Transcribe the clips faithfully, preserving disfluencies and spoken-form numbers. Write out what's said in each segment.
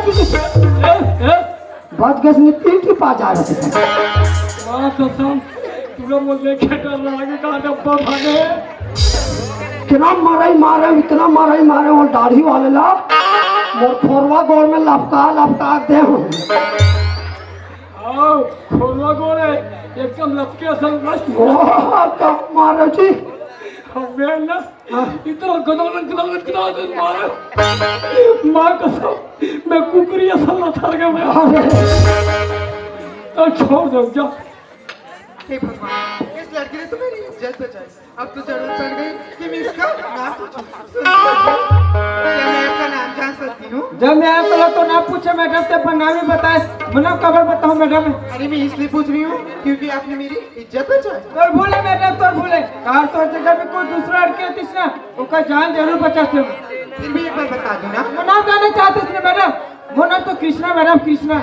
ए, ए, बच गए, तीन टिपा जा रहे थे। माँ कसम, पूरा मोर देखे डर लागे का डब्बा भागे। इतना मारा ही मारे, इतना मारा ही मारे, वो दाढ़ी वाले ला, मोर खोरवा गोड़ में लपका, लपका दे हूँ। आओ, खोरवा गोड़ है, एकदम लपके असन बस। ओह, कब मारे जी? अबे ना, हाँ। इतना गदौलन, गदौलन, गदौलन मारे। माँ कसम, मैं कुकुरी असल लथर गया मैं। अरे। तो छोड़ दो, जा। हे भगवान, इस लड़की ने तो मेरी इज्जत बचाई। अब तो जरूरत पड़ गई कि मैं इसका नाम पूछूं। सुन, क्या मैं आपका नाम जान सकती हूँ? जब मैं आपका तो नाम पूछे मैडम, तो अपना नाम ही बताए। मैं नाम कबर बताऊँ मैडम? अरे, मैं इसलिए पूछ रही हूँ क्योंकि आपने मेरी इज्जत बचाई। तोर भूले मैडम, तोर भूले। कार तोर जगह भी कोई दूसरा लड़की रहतीस ना, ओकर जान जरूर बचाते। फिर भी एक बार बता दो ना। वो नाम जाने चाहतीस ना मैडम? वो नाम तो कृष्णा मैडम, कृष्णा।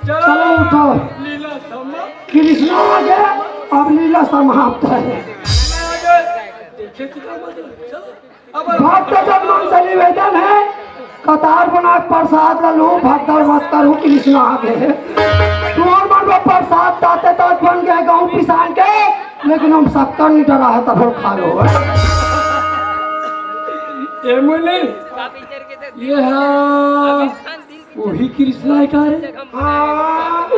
चलो उठो। लीला समाप्त। कृष्णा आ गया, अब लीला समाप्त है। देखे तो क्या मतलब? चलो। अब भक्त जन मन से निवेदन है, कतार बना के प्रसाद ला लो, भगदड़ मत करो, कृष्णा आ गए। तुम्हार मन में प्रसाद ताते तात बन गए गाँव पिसान के, लेकिन हम शक्कर नहीं डरा है, तब खा लो। ए मुनि, ये हाँ। वही कृष्णा है का रे? हाँ,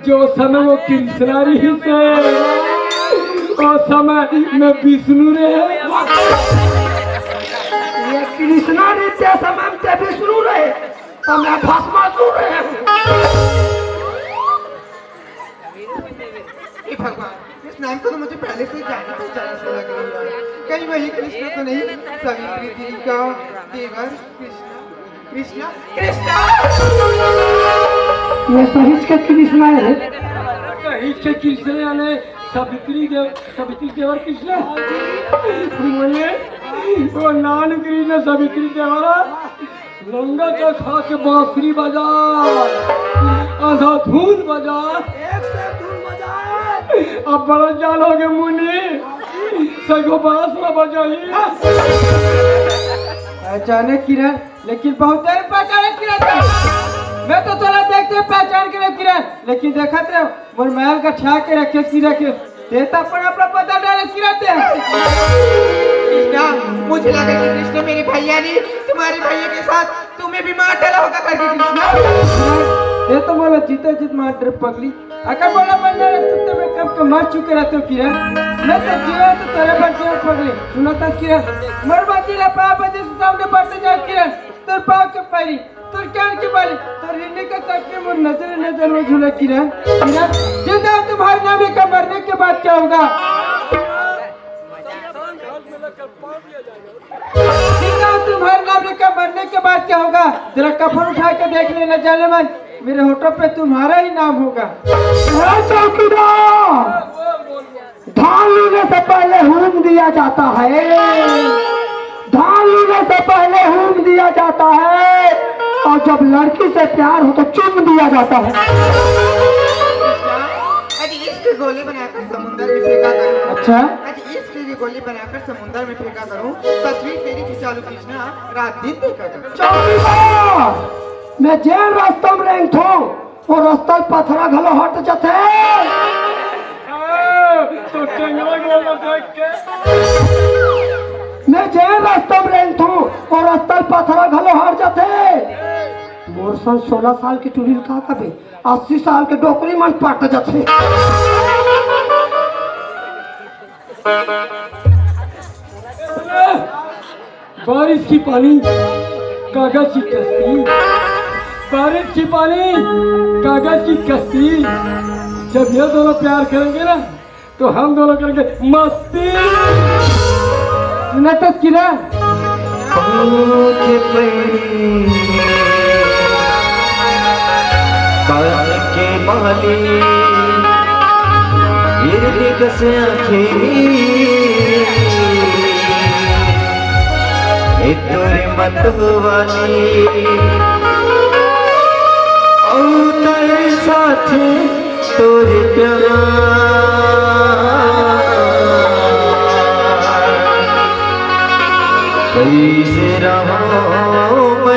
जो समय वो कृष्णा रहिस हे, वो समय मैं विष्णु रहे। ये कृष्णा रहिस हे, समय में ते विष्णु रहे, तो मैं भस्मासुर रहे। हे भगवान, इस नाम को तो मुझे पहले से जाना पहचाना सा लग रही है। कहीं वही कृष्णा तो नहीं? सावित्री जी का देवर कृष्णा, कृष्णा, कृष्णा। ये सहीच के कृष्णा है रे। सहीच के कृष्णा यानी सावित्री देव, सावित्री देवर कृष्णा। बोले, वो नान कृष्णा सावित्री देवरा। लंगा का खा के बांसुरी बजा, आधा धुन बजा। एक से धुन बजा। अब बड़ा जान हो गए मुनि, सगो बांस में बजाई। पहचाने किरण, लेकिन बहुत देर पहचाने किरण। मैं तो तोला देखते पहचान के नहीं किरण, लेकिन देखत रहे मोर महल का ठा के रखे सी रखे। ते तो अपन अपना पता डाले किरण ते। कृष्णा, मुझे लगा कि कृष्णा मेरे भैया ने तुम्हारे भैया के साथ तुम्हें भी मार डाला होगा करके कृष्णा। ये तो बोला जीते जीत मार डर पगली। अगर बोला मन ना रखते तो मैं कब का मर चुके रहते हो किरण। मैं तो जीवा तो तेरे पर जीवा पगली। सुना था किरण, मर बाजी ला पापा जी से सामने बढ़ते जाओ किरण। तोर पाँव के पैरी, तोर कान के बाली, तोर हिरनी का शक्ति मोर नजर नजर में झूला किरण। किरण, जिंदा हो तुम्हारे नाम का मरने के बाद क्या होगा? जिंदा हो तुम्हारे नाम का मरने के बाद क्या होगा? जरा कफन उठा के देख लेना जालेमन, मेरे होठों पे तुम्हारा ही नाम होगा। ए चौकीदार, धान लूने से पहले हूम दिया जाता है, धान लूने से पहले हूम दिया जाता है, और जब लड़की से प्यार हो तो चुम दिया जाता है। आज इश्क की गोली बनाकर समुंदर में फेंका करूं। अच्छा। आज इश्क की गोली बनाकर समुंदर में फेंका करूं, तस्वीर तेरी खिंचा लूं कृष्णा, रात दिन देखा करूं। चौकीदार, मैं जेन रास्ता में रेंगथों, वो रस्ता ल पथरा घलो हट जथे। हाँ, तो टेंगरा गोल में देख के। मैं जेन रस्ता में रेंगथों, वो रस्ता ल पथरा घलो हट जथे। मोर सन सोलह साल के टुरी ल का कबे, अस्सी साल के डोकरी मन पट जथे। बारिश की पानी, कागज की कश्ती। बारिश की पानी, कागज की कश्ती। जब ये दोनों प्यार करेंगे ना, तो हम दोनों करेंगे मस्ती। सुना तस्करा। पंख परी, कान के बाली, हिरनी कस आँखें, ए तोरे मतवाली, औ तोरे साथ तोरे प्यार, कैसे रहूं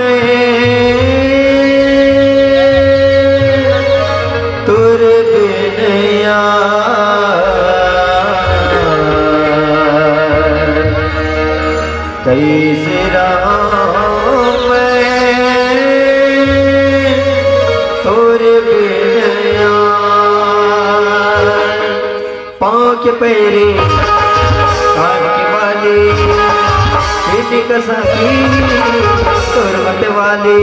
के पैरी, कान के बाली, बेटी का साथी, तोर मत वाली।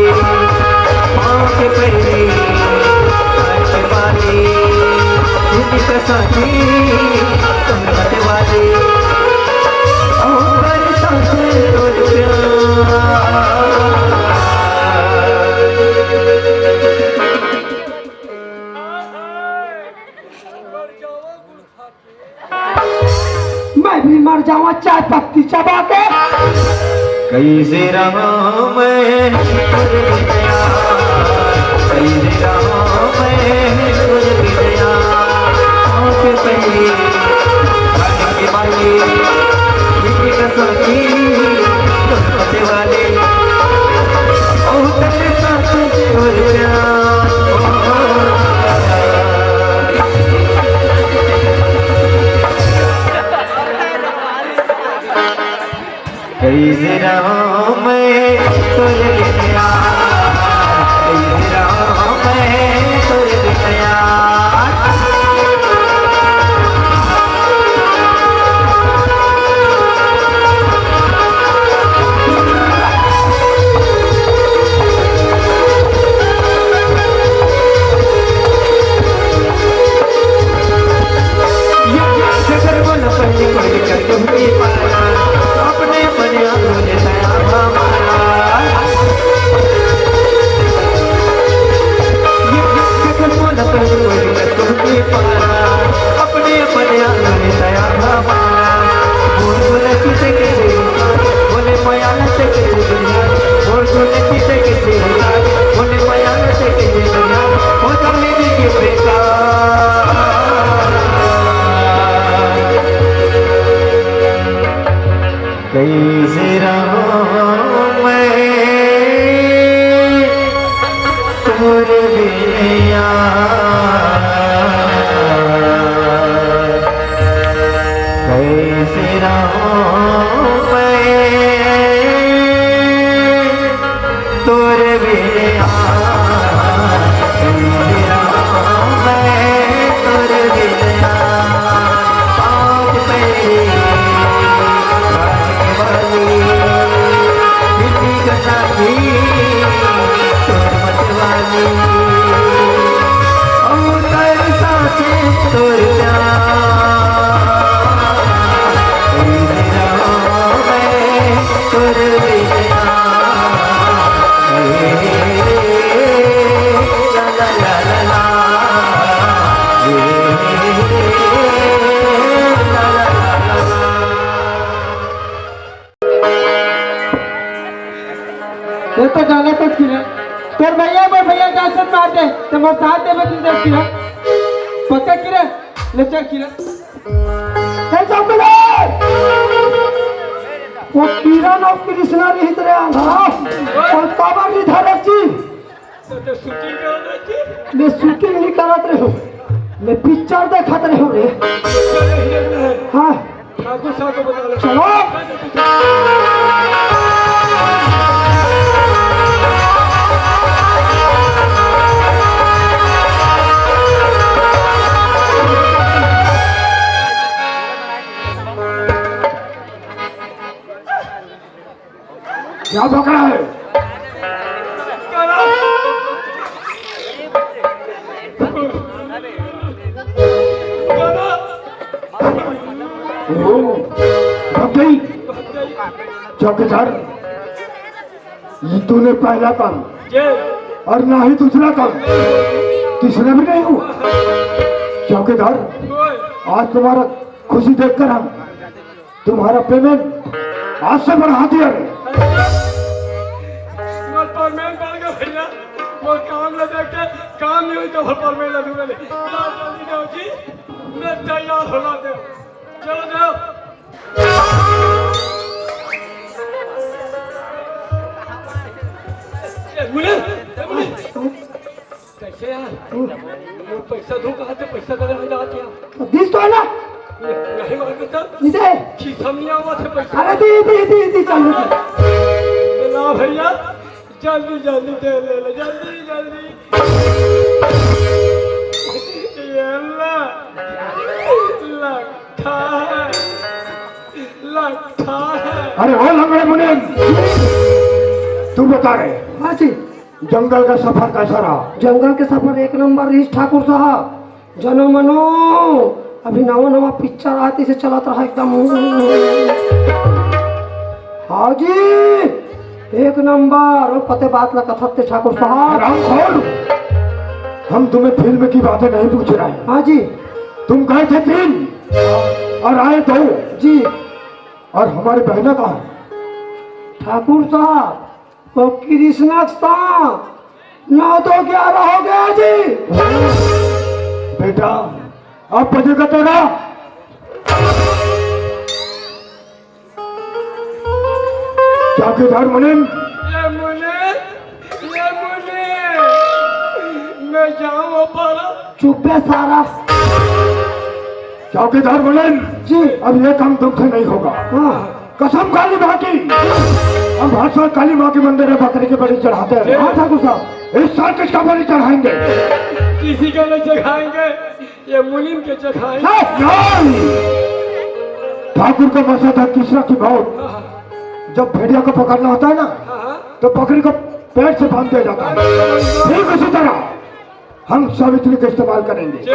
पाँव के पैरी, कान के बाली, बेटी का साथी, तोर मत वाली। और साथ तोर प्यार। मैं भी मर जावा चाय पत्ती चबा के। कैसे रहा मैं तुझ बिना, कैसे रहा मैं तुझ बिना। आँख पहली, आँख के बाली, ये कसौटी तुझ पते वाली। ओ तेरे साथ तुझ प्यार। कैसे रहूं मैं तुझ बिना, कैसे रहूं मैं तुझ बिना। कैसे रहूं मैं तोरे बिना, कैसे रहूं मैं तोरे बिना, कैसे रहूं मैं तोरे बिना। पाँव पैरी, कान के बाली, बिंदी का साथी, तोर मत वाली। ओ तेरे साथ तोर प्यार, तेरे नाम है तोर बिना। ला, ला, ला, ला, ला। ये तो गलत है किरण। तोर भैया, मोर भैया जासन मारते, तो मोर साथ देवे तुम देख किरण। पक्का किरण, ले चल किरण। ए चौकीदार, वो किरण और कृष्णा रहित रे आंधा, और काबर नहीं धरत जी। तो, तो शूटिंग करत रहे थे? ले शूटिंग नहीं करत रहे हो, ले पिक्चर देखत रहे हो रे। पिक्चर नहीं देखना है। हाँ। ठाकुर साहब को बता दो। चलो। क्या बक रहा है? ओ, भग गई। चौकीदार, ये तूने पहला काम और ना ही दूसरा काम, तीसरा भी नहीं हुआ। चौकीदार, आज तुम्हारा खुशी देखकर हम तुम्हारा पेमेंट आज से बढ़ा दिया रे। मोर पेमेंट बढ़ गया भैया, मोर काम ले देख के काम नहीं हुई तो मोर पेमेंट ले दूंगा। जल्दी जाओ जी, मैं तैयार होना दे। चलो जाओ। ए, मुने, ए, मुने। कैसे यार? हम्म। वो पैसा दूं कहाँ से? पैसा करे नहीं जात यार। तो दिस तो है ना? नहीं, नहीं मार के सर। इधर। खीसा में नहीं आवा थे पैसा। अरे दी, दी, दी, दी, चल, दी। ए, ला भैया, जल्दी, जल्दी दे ले, ले, जल्दी, जल्दी। ये ला, ला। लट्ठा है, लट्ठा है। अरे ओ लंगड़े मुनीम, तू बता रे। हाँ जी। जंगल का सफर कैसा रहा? जंगल के सफर एक नंबर रहिस ठाकुर साहब। जनो मनो, अभी नवा नवा पिक्चर आतिस, चलत रहा एकदम। हाँ जी, एक नंबर। ओ पते बात ला कथत ते ठाकुर साहब। हरामखोर, हम तुम्हें फिल्म की बातें नहीं पूछ रहे हैं। हाँ जी। तुम गए थे तीन और आए दो। जी। और हमारी बहना कहाँ है? ठाकुर साहब, वो कृष्णा का साथ नौ दो ग्यारह हो गया जी। बेटा, अब बजेगा तेरा। चौकीदार मुनीम। ये मुनीम, ये मुनीम, मैं जाऊँ पारा। चुप बे सारा। चौकीदार मुनीम। जी। अब ये काम तुमसे नहीं होगा। हाँ। कसम काली माँ की, हम हर साल काली माँ के मंदिर में बकरी की बलि चढ़ाते हैं। हाँ ठाकुर साहब। इस साल किसका बलि चढ़ाएंगे? किसी का नहीं चढ़ाएंगे, ये मुनीम के चढ़ाएंगे। नहीं! ठाकुर का मसा था तीसरा की मौत। जब भेड़िया को पकड़ना होता है ना, हाँ, हाँ। तो बकरी को पेट से बांध दिया जाता है। ठीक उसी तरह हम सावित्री का इस्तेमाल करेंगे। जी।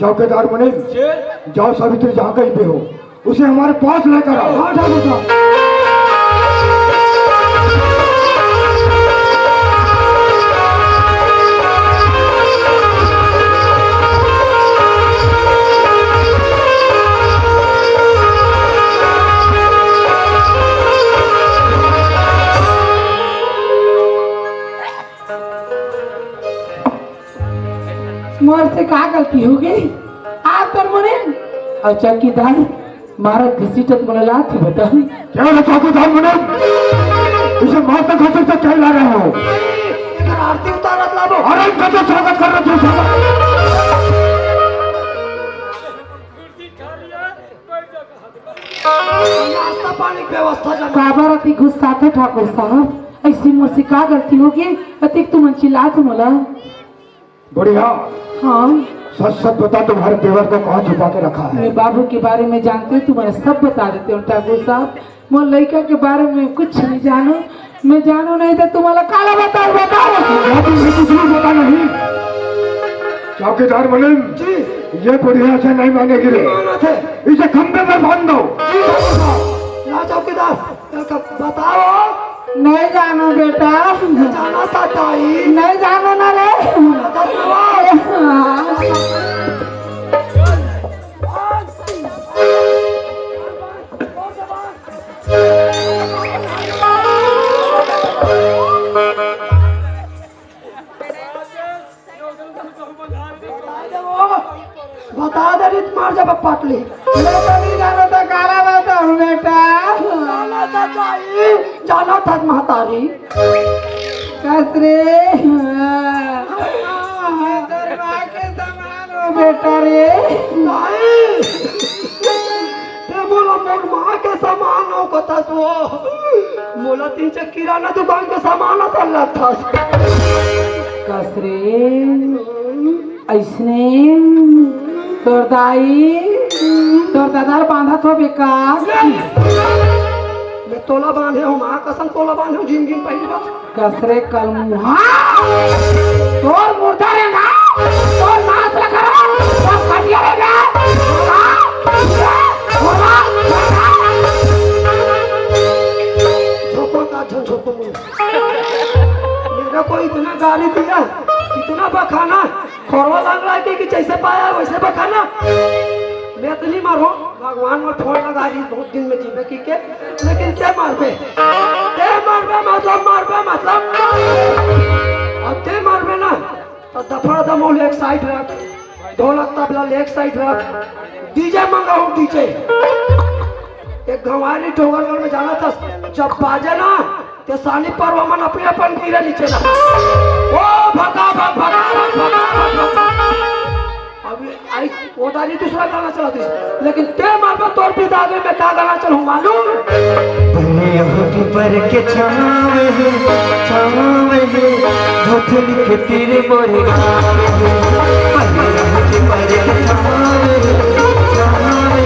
चौकीदार मुनीम, जी। जाओ सावित्री जहाँ कहीं पे हो, उसे हमारे पास लेकर आओ। हाँ ठाकुर साहब। मोर से का गलती हो गई? आप कर मने और चौकीदार मारा घसीटत मोला लात ही बता। क्या रे चौकीदार मने? इसे मारते घसीटते क्या ला रहे हो? अगर आरती उतारत लाबो। अरे इनका तो स्वागत कर रहे हो, स्वागत। नाश्ता पानी के व्यवस्था जमा। काबर अति गुस्सा थे ठाकुर साहब? ऐसी मोर से का गलती हो गई? अतिक तुमन चिल्लात हो मोला। बढ़िया। हाँ। सच सच बता, तुम्हारे देवर को कहाँ छुपा के रखा है? मैं बाबू के बारे में जानते हो, तुम्हारे सब बता देते हो ठाकुर साहब। मोर लड़का के बारे में कुछ नहीं जानो, मैं जानो नहीं तो तुम्हारा काला बताओ, बताओ। या तुमसे कुछ नहीं पता नहीं। चौकीदार मलिन जी। ये बढ़िया से नहीं मानेगी रे। मानत है। इसे खंभे पर बांध दो। जी ठाकुर साहब। ना चौकीदार, बताओ। नहीं जानो बेटा। जाना था ताई। नहीं जानो ना रे। धन्यवाद। हाँ। बता दे, रित मार जब पाटली। मैं तो नहीं जाना था, काला बात हूँ बेटा। जाना था ताई, जाना था महतारी। कस रे, मैं तोर माँ के समान हूँ बेटा रे। नहीं। ते मोला मोर माँ के समान हो कथस वो। मोला तीन चार किराना दुकान के समान असन लगथस। कस रे, अइसने तोर दाई, तोर ददा ल बांधत हो बेकार। मैं तोला बांधे हूँ, माँ कसम तोला बांधे हूँ, जिंदगी में पहली बार। कस रे कलमुहा, तोर मुर्दा रे ना, तोर नाश ल करो, तोर खटिया रे ना, हाँ, हाँ, हाँ। झोंको का झन झोंको मुंह। मेरे को इतना गाली दिया, इतना बखाना, खोरवा लग रहा है कि, कि जैसे पाया वैसे बखाना। मैं तो नहीं मारो, भगवान में फोन लगा रही बहुत दिन में जीवे की के, लेकिन ते मारबे, ते मारबे मतलब, मारबे मतलब, अब ते मारबे ना, तो दफा दमोल एक साइड रख, ढोलक तबला एक साइड रख, डीजे मंगाऊ डीजे। एक घवारी डोंगरगढ़ में जाना था, जब बाजे ना, ते सानी परवा मन अपने अपन गिरे नीचे ना। ओ भगा भग, भगा भग, भगा भग, भगा। अब आई, वो दारी दूसरा गाना चला दे, लेकिन ते मार पर तोर पिता आगे मैं क्या गाना चलूं मालूम? भले अहद पर के छावे है, छावे है, भथल के तीर मोरे गावे है। भले अहद पर के छावे है, छावे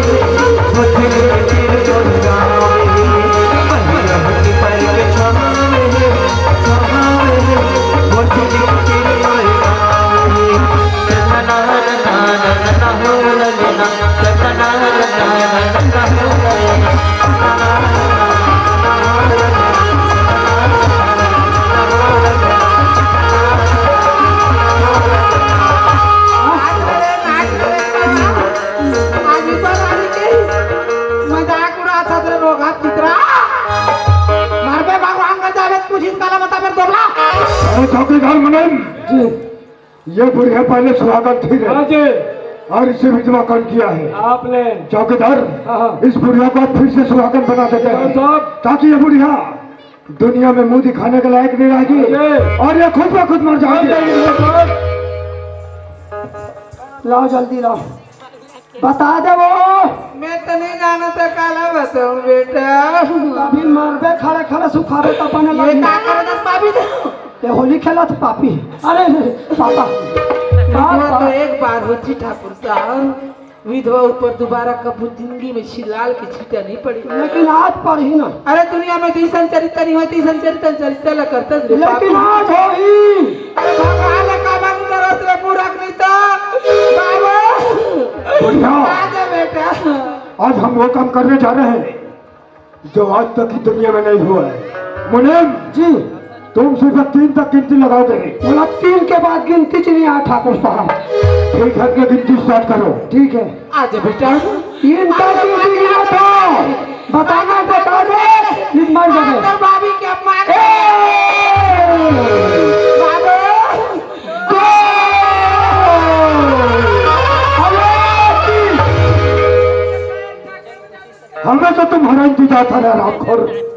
आज ऊपर वाली के मजाक उड़ात हस रे रोगहा चितरा। मरबे भगवान का जावे, पूछिस काला बता मेरे दोबला। अरे चौकीदार मुनीम, जी। ये बुढ़िया पहले सुहागन थी रे। हाँ जी। और इसे भी दिमाग किया है। आपने। चौकीदार, हाँ, हाँ। इस बुढ़िया को आप फिर से सुहागन बना देते हैं, साहब। ताकि ये बुढ़िया दुनिया में मुंह दिखाने के लायक नहीं रहेगी। अरे। और ये खुद ब खुद मर जाएगी। अरे, ये बात। लाओ, जल्दी लाओ, बता दे वो। मैं तो नहीं जानता, काला बताऊं बेटा। अभी मरबे खड़े खड़े सुखावे तो बने ये लगी। का करत पापी दे? ये होली खेलत पापी। अरे, अरे, पापा। बाप, विधवा तो बाप। एक बार होती ठाकुर साहब, विधवा ऊपर दोबारा कभू जिंदगी में शिलाल के छींटा नहीं पड़ी। लेकिन आज पड़ी ना। अरे दुनिया में जैसन चरित्र नहीं होती, तैसन चरित्र, चरित्र ला करता रे लेकिन पापी। आज होई। अरे भगवान ने काबा नहीं करत रे मूरख नहीं तो। बाबू। बुढ़िया। आ जा बेटा। आज हम वो काम करने जा रहे हैं जो आज तक की दुनिया में नहीं हुआ है। मुनीम जी। तुम सिर्फ तीन तक गिनती लगाओगे। बोला, "तीन के बाद गिनती च नहीं आय ठाकुर साहब।" ठीक है, अपनी गिनती स्टार्ट करो। ठीक है। आ जा बेटा। तीन तक गिनती गिना था। बताना, बता दे, निम्मर जगह। भाभी के अपमान। ए! बाबू। दो। अरे! हमें तो तुम्हारा इंतजार था रे हरामखोर।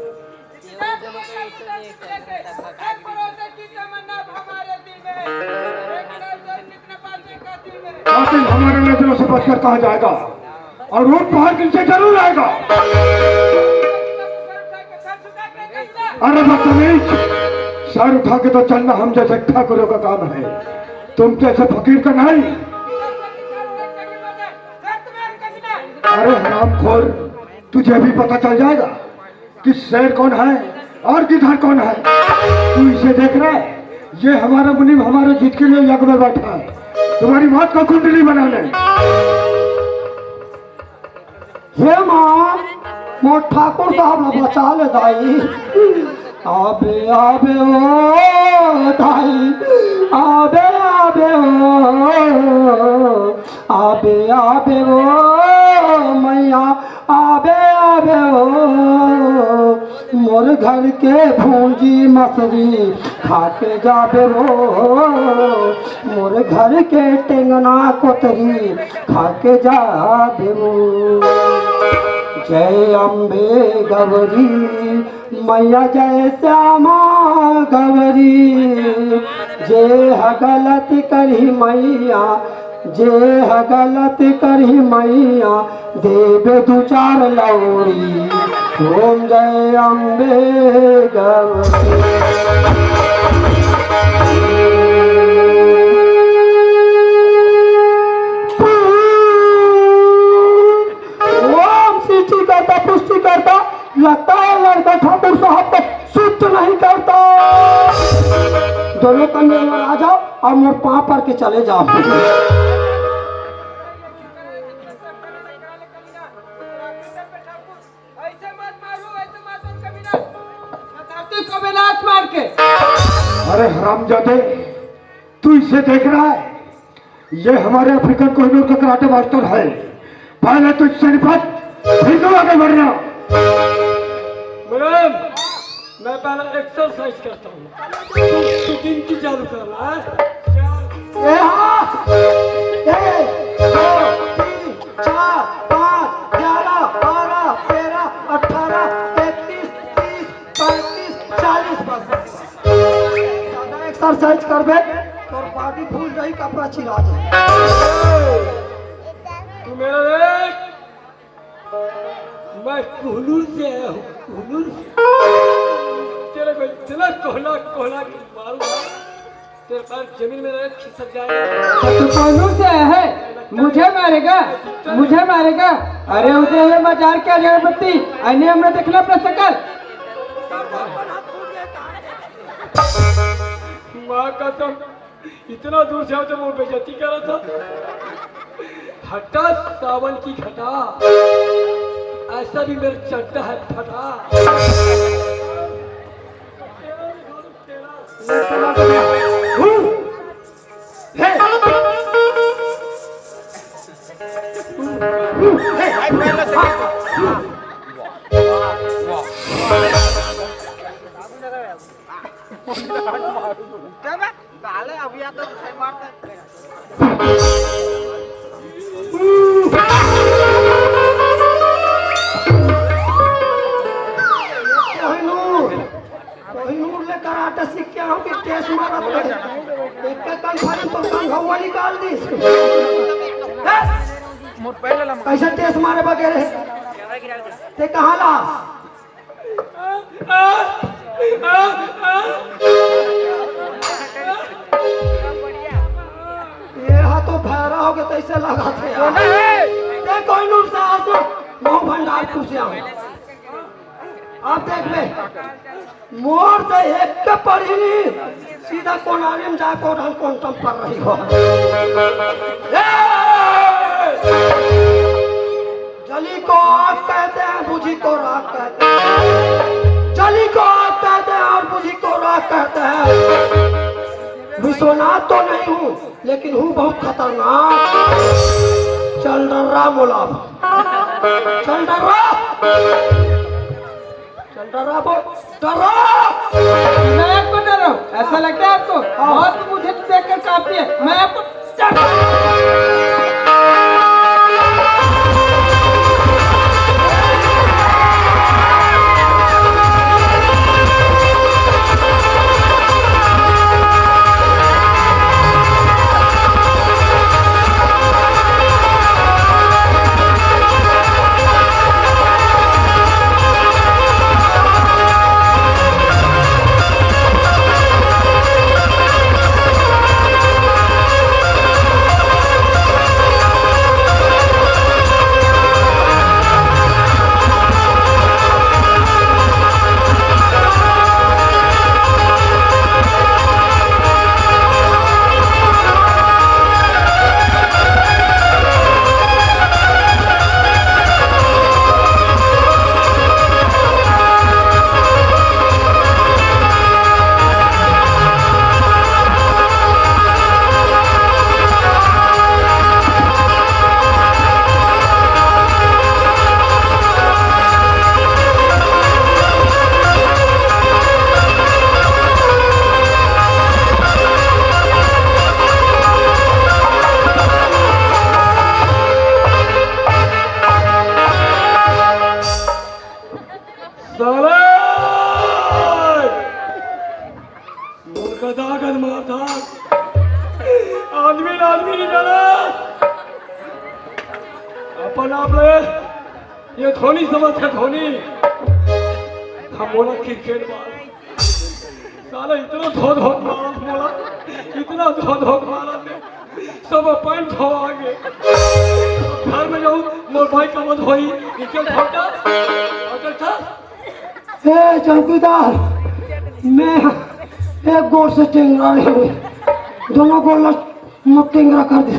कातिल हमारे नजरों से बचकर कहाँ जाएगा? और वो पहाड़ के नीचे जरूर आएगा। अरे बदतमीज, सर उठा के तो चलना हम जैसे ठाकुरों का काम है, तुम जैसे फकीर का नहीं। अरे हरामखोर, तुझे भी पता चल जाएगा कि शेर कौन है और गिद्ध कौन है। तू इसे देख रहा है, ये हमारा मुनीम हमारे जीत के लिए यज्ञ में बैठा है। तुम्हारी मौत को कुंडली बनाने। हे माँ, मोर ठाकुर साहब ला बचा ले दाई। आबे आबे ओ दाई, आबे आबे ओ, आबे आबे ओ मैया, आबे आबे ओ। मोर घर के भूंजी मछरी खा के जाबे ओ, मोर घर के टेंगना कोतरी खा के जाबे ओ। जय अम्बे गौरी मैया, जय श्यामा गौरी। जे ह गलत करही मैया, जे ह गलत करही मैया, देबे दू चार लौड़ी। ओम जय अम्बे गौरी। ओम सृष्टिकर्ता पुष्टिकर्ता, लगता है लड़का ठाकुर साहब को सूट नहीं करता। दोनों कन्या आ जाओ और मोर पाँव पर के चले जाओ। ऐसे मत मारो, ऐसे मत मारो, कमीना। धरती को विनाश मार के। अरे हरामजादे, तू इसे देख रहा है? ये हमारे अफ्रीकन कोहिनूर का कराटे मास्टर है। पहले तो इससे निपट, फिर तो आगे बढ़ना। मैडम, मैं पहले एक्सरसाइज करता हूँ। तू, तू गिनती चालू कर रहा है। ए हाँ! ए, दो, तीन, चार, पाँच, ग्यारह, बारह, तेरह, अठारह, इकतीस, तीस, पैंतीस, चालीस, बस, बस, बस। ज्यादा एक्सरसाइज करबे, तोर बॉडी फूल जाई, कपड़ा चिरा जाई। तू मेरा देख, मैं कोहिनूर से आया हूँ, कोहिनूर से। तेरे को इतना कोहला, कोहला के मारूंगा। तेरे पैर जमीन में रहे, खिसक जाएगा। तो तू कौन से है? मुझे मारेगा? मुझे मारेगा? अरे उधर है बाजार की अगरबत्ती, आईने में देखना अपना शकल। माँ कसम, इतना दूर से आओ तो वो बेइज्जती करा था। हटा सावन की घटा, ऐसा भी मेरा चड्ढा है फटा। साले अभी आता तो सही मारता। कोहिनूर, कोहिनूर ले कराटे सीख के आओ कि टेस मारत रहे। एक के कन फाड़ी तो कन हवा निकाल दी। हैं? कैसे टेस मारे बगैर है? ते कहाँ ला? ये हा तो भैरा हो गया, तैसे लगा थे यार। ते कोहिनूर साहब, मुंह भंडार पूछे हो। आप देख बे, मोर से एक के पढ़ी नहीं, सीधा कोनारे में जाके उड़ान quantum पढ़ रही हो। ए! जली को आग कहते हैं, बुझी को राख कहते हैं। जली को आग कहते हैं और बुझी को राख कहते हैं। विश्वनाथ तो नहीं हूँ, लेकिन हूँ बहुत खतरनाक। चल डर्रा मोला, चल डर्रा। चल डर्रा बोल, डर्रा। मैं आपको डर रहा हूँ, ऐसा लगता है आपको? हाँ। मौत मुझे देखकर कांपती है, मैं आपको डर साले! मुर्गा दागन मारता। आदमी ना आदमी नहीं जाना। अपन आप ले ये धोनी समझ के धोनी। हम बोला क्रिकेट बाल। साला इतना धो धो मारा बोला, इतना धो धो मारा ने, सब अपन धो आगे। घर में जाऊँ, मोर भाई का मत होई, इनके धोता, अगर था। ए चौकीदार, मैं एक गोड़ से टेंगरा ले हुए, दोनों गोड़ ल-, मुट्ठेंगरा कर दे।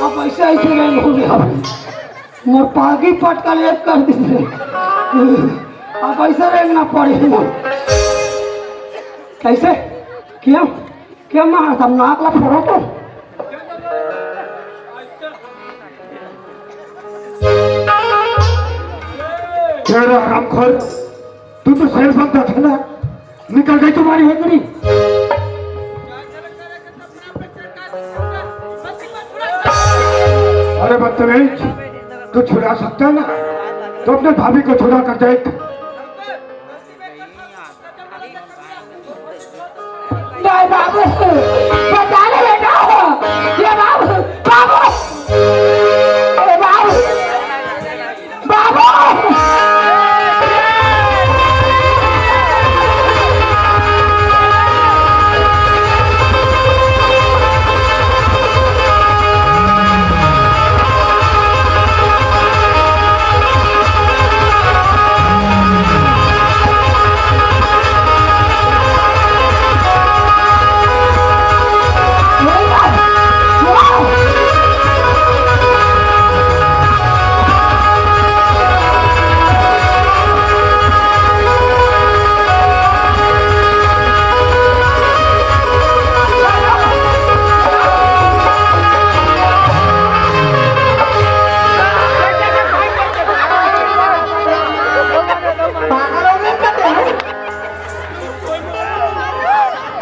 अब ऐसे ऐसे रेंग हो गया। मोर पागी पटका ले कर दे। अब ऐसे रेंगना पड़े मोर। कैसे? क्या? क्या मारा था? नाक ला फोड़ा तो? तेरा हरामखोर, तू तो शेर बनता था ना। निकल गई तुम्हारी हेकड़ी। अरे बदतमीज, तू छुड़ा सकता है ना, तो अपने भाभी को छुड़ा कर देख। नहीं बाबू, बचा ले बेटा, ये बाबू, बाबू, ए बाबू। बाबू!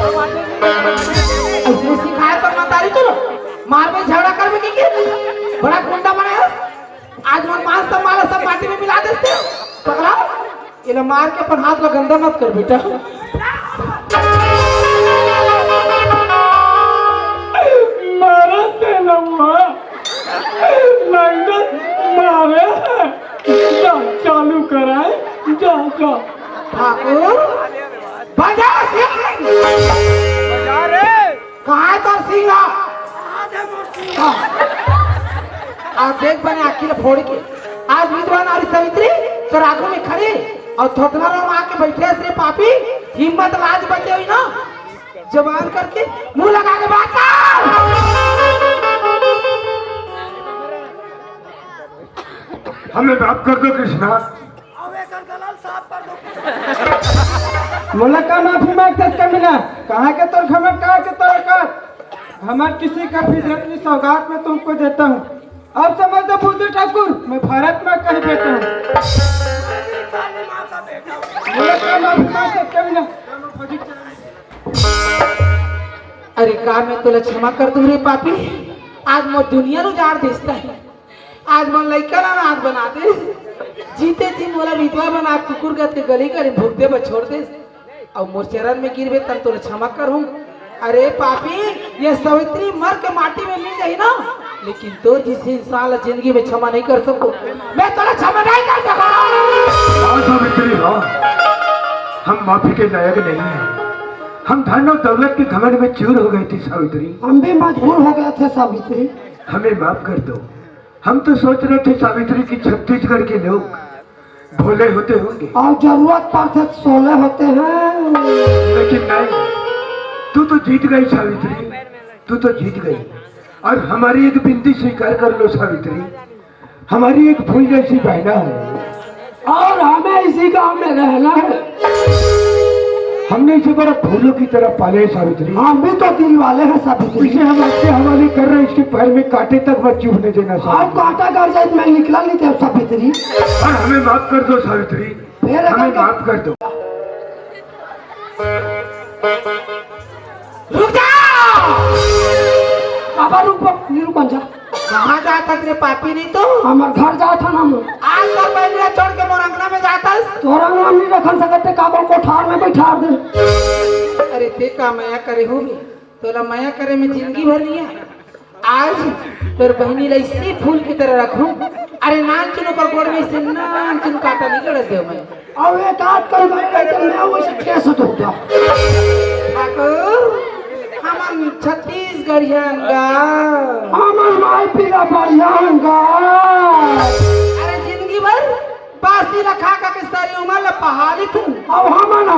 अइसने सिखाय तो मतारी तो मारबे, झगड़ा करबे कि के? बड़ा गुंडा बने हस। आज मोर मान सम्मान सब माटी में मिला देस ते। पगला, एला मार के अपन हाथ ला गंदा मत कर बेटा। मारत हे लम्बा, लंगट मारे हे। जा, चालू कराए, जा, जा। ठाकुर, बजा सिंह। बजा रे। कहाँ हे तोर सिंह? हाँ। आज देख बने आँखी ला फोड़ के। आज विधवा नारी सावित्री तोर आगू में खड़ी अउ थोथना रो मार के बइठे हस रे पापी। हिम्मत लाज बचे हुई ना, जबान करके मुंह लगा के बात कर। हमें माफ कर दो कृष्णा। मोला का माफी मांगथस कमीना? कहाँ के तोर घमंड, कहाँ के तोर औकात? घमंड किसी का फितरत की सौगात मैं तुमको देता हूँ। अब समझ लो बुद्धू ठाकुर, मैं भारत माँ का ही बेटा हूँ। मोला का माफी मांगथस कमीना? अरे का मैं तोला क्षमा कर दूं रे पापी? आज मोर दुनिया ल उजाड़ देस तैं। आज मोर लइका ला अनाथ बना देस। जीते जी मोला विधवा बना कुकुर गत के गली गली भुगते बर छोड़ देस। अउ मोर चरण में गिरबे तब तोला क्षमा करहूं। अरे पापी, ये सावित्री मर के माटी में मिल जाही ना, लेकिन तोर जइसे इंसान ला जिंदगी में क्षमा नहीं कर सकूं। मैं तोला क्षमा नहीं कर सकूं। हाँ सावित्री, हाँ, हम माफी के लायक नहीं हैं। हम धन और दौलत के घमंड में चूर हो गए थे सावित्री। हम भी मजबूर हो गए थे सावित्री। हमें माफ कर दो। हम तो सोच रहे थे सावित्री कि छत्तीसगढ़ के लोग भोले होते होंगे। और जरूरत पड़थे तो सोले होते हैं। लेकिन नहीं, तू तो जीत गई सावित्री, तू तो जीत गई। और हमारी एक विनती स्वीकार कर लो सावित्री, हमारी एक फूल जैसी बहना है। और हमें इसी गांव में रहना है। हमने इसे बड़ा फूलों की तरह पाले है सावित्री। हम भी तो दिल वाले हैं सावित्री। इसे हम आपके हवाले कर रहे हैं, इसके पैर में कांटे तक मत चुभने देना सावित्री। कांटा गड़ जाए तो मैं निकला नहीं था सावित्री। और हमें माफ कर दो सावित्री, फिर हमें माफ कर दो। रुक जा। बाबा रुक, रुक, रुक जा। कहाँ जात हस रे पापी नहीं तो? हमर घर जात हन हम। आज तोर बहिनी ला छोड़ के मोर अंगना में जात हस? तोर अंगना में नहीं रखन सकत ते, काबर कोठार में बैठार दे। अरे ते का मया करे होबे, तोला मया करे में जिंदगी भर नहीं है। आज तोर बहिनी ला इसी फूल की तरह रखूं। अरे नानचुन ओकर गोड़ में से नानचुन कांटा नहीं गड़े देव मैं। अउ एक आध कर मैं कहते मैं वैसे कैसे दूंगा? ठाकुर, हमन छत्तीसगढ़ियन गा। हमन माई पीला बढ़िया गा। अरे जिंदगी भर बासी ला खा खा के सारी उम्र ला पहा लेथन। अउ हमन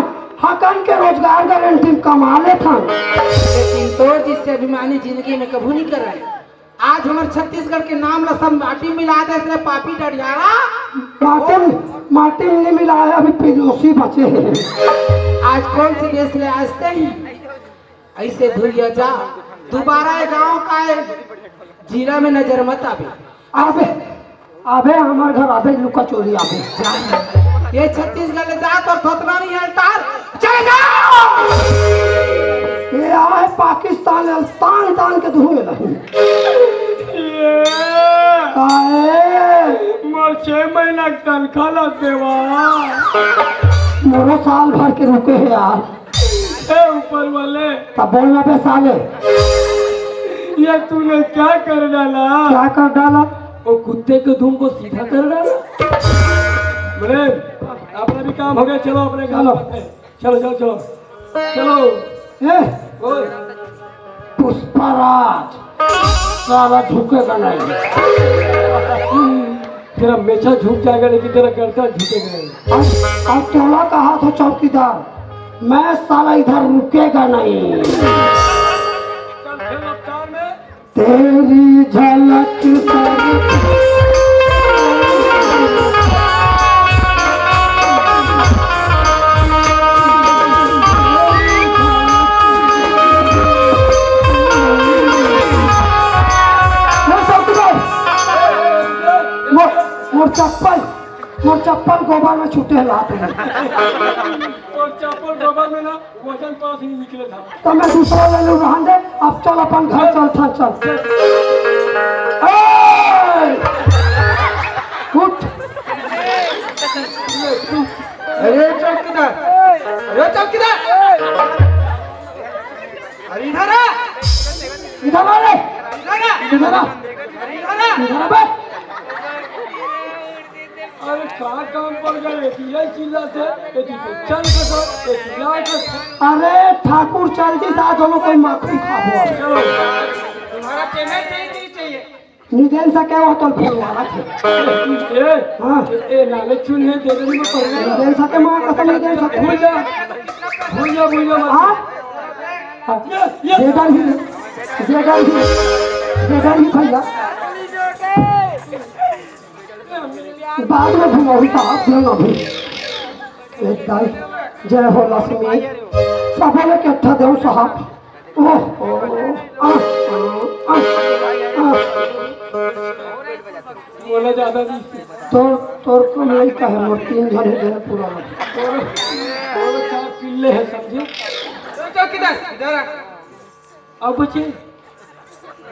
हकन के रोजगार गारंटी कमा लेथन। लेकिन तोर जइसे अभिमानी जिंदगी में कभू नहीं करन। आज हमर छत्तीसगढ़ के नाम ला सब माटी मिला देस रे पापी डढ़ियारा। माटी, माटी में नहीं मिला है, अभी पेरोसी बचे हैं। आज कौन से देश ले आए हस तैं? ऐसे धुरिया जा, दोबारा ये गांव का ये जिला में नजर मत आबे। आबे, आबे हमर घर आबे, लुका चोरी आबे। ये छत्तीसगढ़ ले जा, तोर थोथना नहीं है तार, चले जाओ। ये आए पाकिस्तान ले तान तान के धुए लगी। ये काहे? मोर छह महीना के तनखा ला देवा। मोरो साल भर के रुके है यार। ए ऊपर वाले। तब बोलना बे साले। ये तूने क्या कर डाला? क्या कर डाला? वो कुत्ते के धुन को सीधा कर डाला। बोले, अपना भी काम हो गया, चलो अपने काम चलो। करते हैं। चलो, चलो, चलो। चलो। ए, बोल। पुष्पराज, साला झुकेगा नहीं। तेरा मेछा झुक जाएगा, लेकिन तेरा गर्दन झुकेगा नहीं। अब, अब तोला कहा था चौकीदार, मैं साला इधर रुकेगा नहीं। चल, फिर रफ्तार में। तेरी झलक सर मोर, मोर चप्पल, मोर चप्पल गोबर में छूटे लात है। मोर चप्पल में ना वजन पास नहीं निकले था। तो मैं दूसरा ले लूँ, रहन दे। अब चल, अपन घर चल, चल, चल। ए! उठ। अरे चौकीदार, अरे चौकीदार, अरे इधर आ, इधर आ रे, इधर आ, इधर आ, अरे इधर आ, इधर आ बे। अरे का काम पड़ गया, ये चिल्लाते, ये चल के सर, ये चिल्ला के। अरे ठाकुर चल जी, साथ हम कोई माखन खाबो। चलो, तुम्हारा पेमेंट नहीं चाहिए। निदेन सके वो तो फोन वाला थे। ए, हाँ। ए, ए, लालच चुन है, दे दे, मैं पढ़ रहा हूँ। निदेन सके माँ कसम, निदेन सके। भूल जा, भूल जा, भूल जा, मत। हाँ? हाँ। ये, ये। दे दे ही, दे दे ही, दे दे ही भैया। बाद में भूल रही साहब, भूल ना भूल। एक दाई, जय हो लक्ष्मी। सब लोग इकट्ठा दो साहब। ओह, ओह, आह, आह, आह, आह। बोला ज्यादा नहीं। तोर, तोर कम लइका है, मोर तीन जन है, जन पूरा। तोर, तोर चार पिल्ले हैं, समझे? तो, तो किधर? इधर आ। अब बच्चे,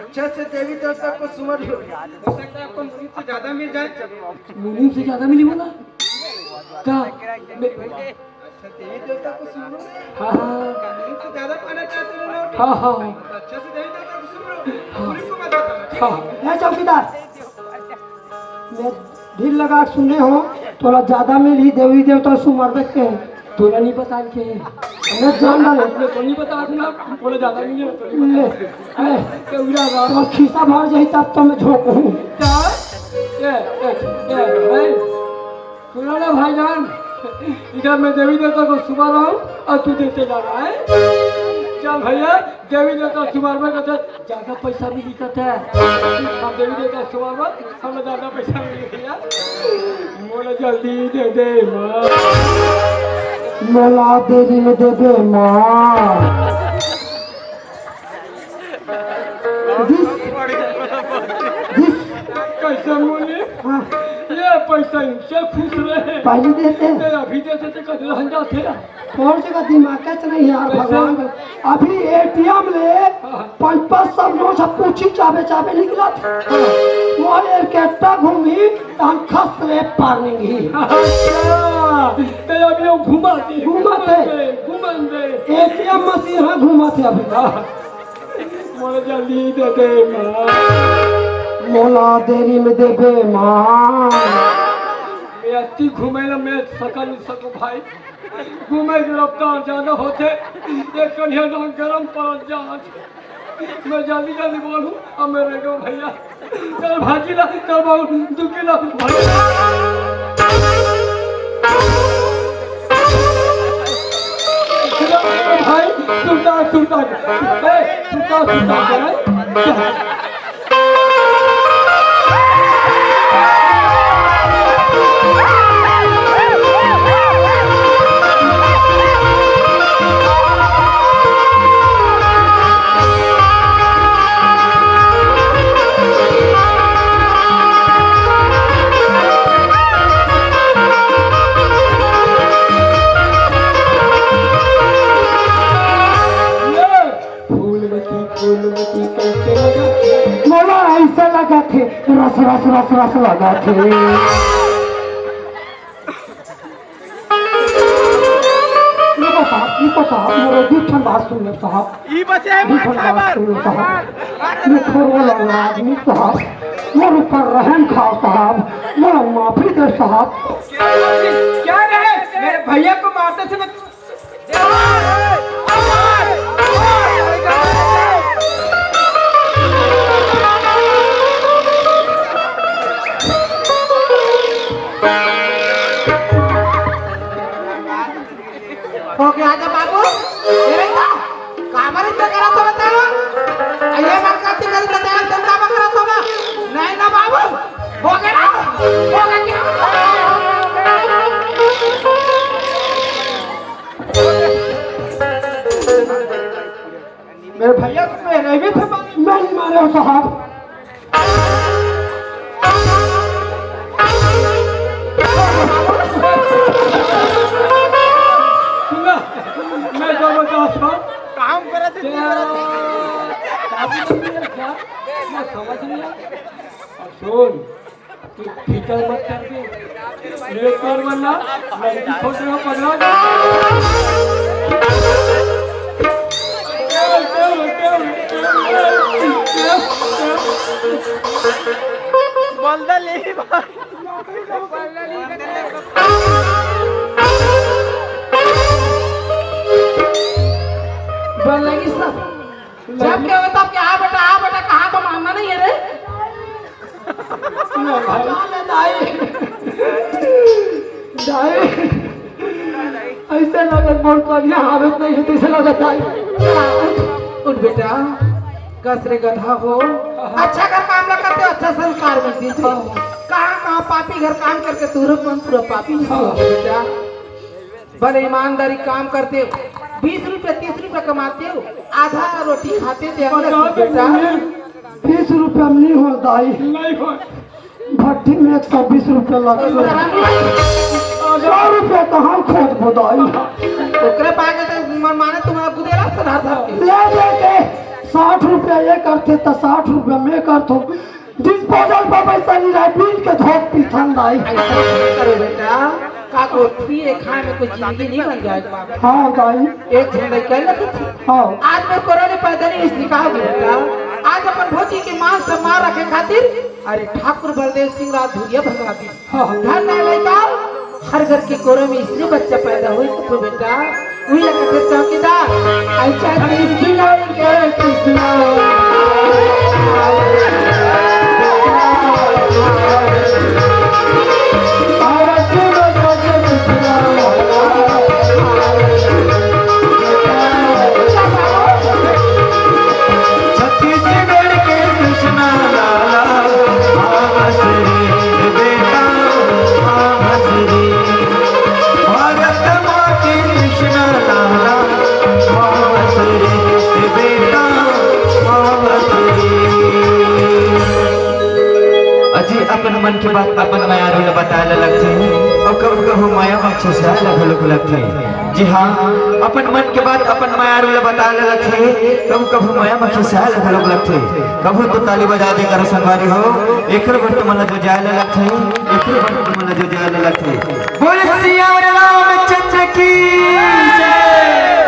अच्छा से देवी देवता को सुमर लो। हो सकता है आपको मुनीम से ज्यादा मिल जाए। मुनीम से ज्यादा मिली बोला? का? मैं अच्छा, देवी देवता को सुन लो। हाँ, हाँ। मुनीम से ज्यादा पाना चाहते हो लोग? हाँ, हाँ। अच्छा से देवी देवता को सुन लो। हाँ। पुलिस को मत बताना, ठीक है? हाँ। ए चौकीदार, मैं ढील लगा के सुने हो, तोला ज्यादा मिलही देवी देवता सुमरबे के। तोला नहीं पता के? मैं जान डाले। मैं तो नहीं पता था ना, बोले ज्यादा नहीं है, तो नहीं ले, पता। ले। तो उड़ा रहा। तो खीसा भर जाई तब तो मैं झोंकूं। क्या? ये, ये, ये, भाई, सुनो ना भाईजान, इधर मैं देवी देवता को सुमर रहा हूँ और तू देते जा रहा है। चल भैया, देवी देवता सुमर में कहते ज्यादा पैसा भी दिक्कत है। हम देवी देवता सुमर में, हमें ज्यादा पैसा भी दिया। मोला जल्दी दे दे माँ। मोला देरी में दे दे माँ। दिस, दिस। कैसे बोले? हाँ। ये पैसा इनसे खुश रहे। पहले देते। ते अभी देते तो कद रहन जाते। कौन सी का दिमाग का नहीं यार, कैसे? भगवान का। अभी एटीएम ले हाँ। पाँच पाँच सौ नोट सब पूछी चाबे चाबे निकला था। वो एयरकेट्टा घूमी तो हम खस ले पार नहीं। अच्छा, ते अभी वो घुमाते, घुमाते। घुमाते, घुमाते। एटीएम मशीन हाँ घुमाते अभी। हाँ। मोला जल्दी दे दे माँ। मोला देरी में देबे माँ। मैं अति घूमे ना, मैं सकल सको भाई। घूमे के रफ्तार ज्यादा होते, एक कन्हैया नाम गरम पड़त जात। मैं जल्दी जल्दी बोलूं, अब मैं रेगो भैया। चल भाजी ला, चल बाबू, दू किलो भाजी ला। भाई, सुनता, सुनता, ए, सुनता, सुनता, ए। फूलमती, फूलमती कैसे लगा? मोला ऐसा लगा थे, रस, रस, रस, रस लगा थे। रुको साहब, रुको साहब, मोर दू ठन बात सुन लो साहब। ई बचे है दू ठन बात सुन लो साहब। ये खोर वाला आदमी साहब, मोर ऊपर रहम खाओ साहब, मोला माफी दे साहब। क्या रे? मेरे भैया को मारते समय हो गया आजा बाबू। ए बेटा, काबर इतना करत हो बताओ? ये बात करते मेरे तो ध्यान से काबर करत हो ना? नहीं ना बाबू, हो गया, हो गया क्या? मेरे भैया को मेरे भी थे मारे, मैं नहीं मारे हो साहब। सुना, काम करत हे, काम करत हे। मैं समझ नहीं आया। अब सुन, तू फिकर मत कर, तू एक बार वरना लड़की खोज रहा पगला। बलदा ले ही बात। बन लगी सब। जब क्या होता, क्या आ बेटा, आ बेटा, कहाँ तो मानना नहीं है रे। ले भाई। ले दाई। दाई। ऐसे लगत मोर कन्या हालत नहीं है, तैसे लगत दाई। उठ, उठ बेटा, कस रे गधा हो। अच्छा घर काम ला करते हो, अच्छा संस्कार मिलती थी। कहाँ, कहाँ पापी घर काम करके तू रूप मन पूरा पापी हो बेटा। बड़े ईमानदारी काम करते हो, बीस रुपया, तीस रुपया कमाते हो, आधा रोटी खाते थे, अगला पचास बेटा। रुपया। बीस रुपया नहीं हो दाई। नहीं हो। भट्टी में एक सौ बीस रुपया लगता है। सौ रुपया कहाँ खोजबो दाई? ओकरे पाके तो मन माने तुम्हारा बुदेला सुधार था। ले दे के साठ रुपया ये करते तो साठ रुपया मैं करतो। डिस्पोजल पर पैसा नहीं रहा, बीन के धोक पीथन दाई। ऐसा नहीं करो बेटा, का को पिए खाए में कोई जिंदगी नहीं बन जाए बाप। हाँ दाई। एक झन लड़का लगे थे। हाँ। आज मैं कोरोना पैदा नहीं, इसलिए कहा बेटा, आज अपन भौजी के मान सम्मान रखे खातिर, अरे ठाकुर बलदेव सिंह राजधुरिया भगवा दी। हाँ, हाँ। धन नहीं लइका, हर घर के कोरा में इसलिए बच्चा पैदा होई तो बेटा, वही लगा के चौकीदार, अच्छा कृष्ण के कृष्ण। छत्तीसगढ़ के कृष्णा लाला, आवस रे बेटा, आवस रे। भारत माँ के कृष्णा लाला, आवस रे बेटा, आवस रे। अजी अपन मन के बात अपन मयारू ल बताए ल लगथे, अउ कभू कभू मया म खिसियाए ल घलोक लगथे। जी हाँ, अपन मन के बात अपन मयारू ल बताए ल लगथे, कभू कभू मया म खिसियाए ल घलोक लगथे। कभू तो ताली बजा दे करो संगवारी हो, एखर बर तुमन ल जो जाए ल लगथे, एखर बर तुमन ल जो जाए ल लगथे। बोल सियावर रामचंद्र की जय।